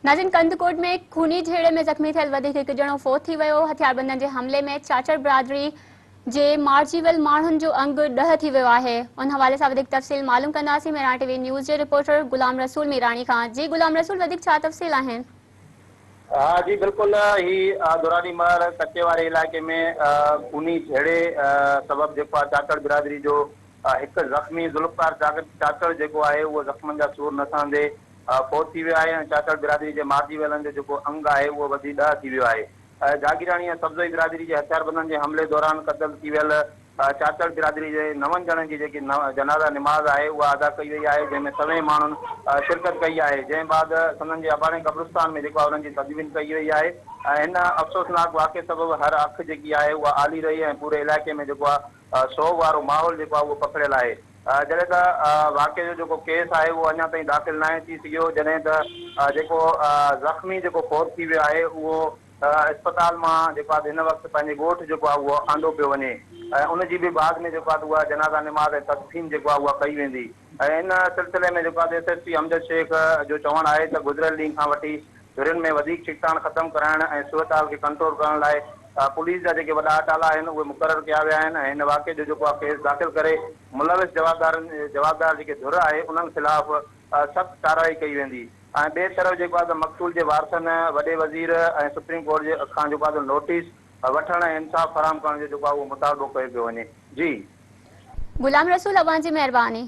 ناظرين ڪنڌڪوٽ ۾ خوني جهيڙي ۾ زخمي ٿيل وڌيڪ هڪ ڄڻو فوت ٿي ويو، هٿياربندن جي حملي ۾ چاچڙ برادري جي مارجي ويل ماڻهن جو انگ ڏهه ٿي ويو آهي، ان حوالي سان وڌيڪ تفصيل معلوم ڪنداسين ميراڻ ٽي وي نيوز جي رپورٽر غلام رسول ميراڻي کان، جي غلام رسول وڌيڪ ڇا تفصيل آهن؟ ها جي بلڪل هي دراني مهر ڪچي واري علائقي ۾ خوني جهيڙي سبب جيڪو آهي چاچڙ برادري جو هڪ زخمي ذوالفقار چاچڙ جيڪو آهي اهو زخمن جا سور نه سهندي فوت ٿي ويو آهي ۽ چاچڙ برادري جي مارجي ويلن جو جيڪو انگ آهي اهو وڌي ڏهه ٿي ويو آهي. جاگيراڻي ۽ سبزوئي برادري جي هٿياربندن جي حملي دوران قتل ٿي ويل چاچڙ برادري جي نون ڄڻن جي جيڪي جنازه نماز آهي اها ادا ڪئي وئي آهي جنهن ۾ سوين ماڻهن شرڪت ڪئي آهي جنهن بعد سندن جي اباڻي قبرستان ۾ جيڪو آهي انهن جي تدفين ڪئي وئي آهي ۽ هن افسوسناڪ واقعي سبب هر اک جيڪي آهي اها آلي رهي ۽ پوري علائقي ۾ جيڪو آهي سوڳ وارو ماحول جيڪو آهي اهو پکڙيل آهي جڏهن ته واقعي جو جيڪو ڪيس آهي اهو اڃا تائين داخل ناهي ٿي سگهيو جڏهن ته جيڪو زخمي جيڪو فوت ٿي ويو آهي اهو اسپتال مان جيڪو آهي هن وقت پنهنجي ڳوٺ جيڪو آهي اهو آندو پيو وڃي ۽ ان جي به بعد ۾ جيڪو آهي اها جنازه نماز ۽ تدفين جيڪو آهي اها ڪئي ويندي ۽ ان سلسلي ۾ جيڪو آهي S S P Amjad Shaikh جو چوڻ آهي ته گذريل ڏينهن کان وٺي ڌرين ۾ وڌيڪ ڇڪتاڻ ختم ڪرائڻ ۽ صورتحال کي ڪنٽرول ڪرڻ لاء پوليس جا جيڪي وڏا اٽالا آهن اهي مقرر ڪيا ويا آهن ۽ هن واقعي جو جيڪو آهي ڪيس داخل ڪري ملوث جوابدارن جوابدار جيڪي ڌر آهي انهن خلاف سخت ڪارروائي ڪئي ويندي ۽ ٻئي طرف جيڪو آهي ته مقتول جي وارثن وڏي وزير ۽ سپريم ڪورٽ جي کان جيڪو آهي ته نوٽيس وٺڻ ۽ انصاف فراهم ڪرڻ جو جيڪو آهي اهو مطالبو ڪيو پيو وڃي جي. غلام رسول اوهان جي مهرباني.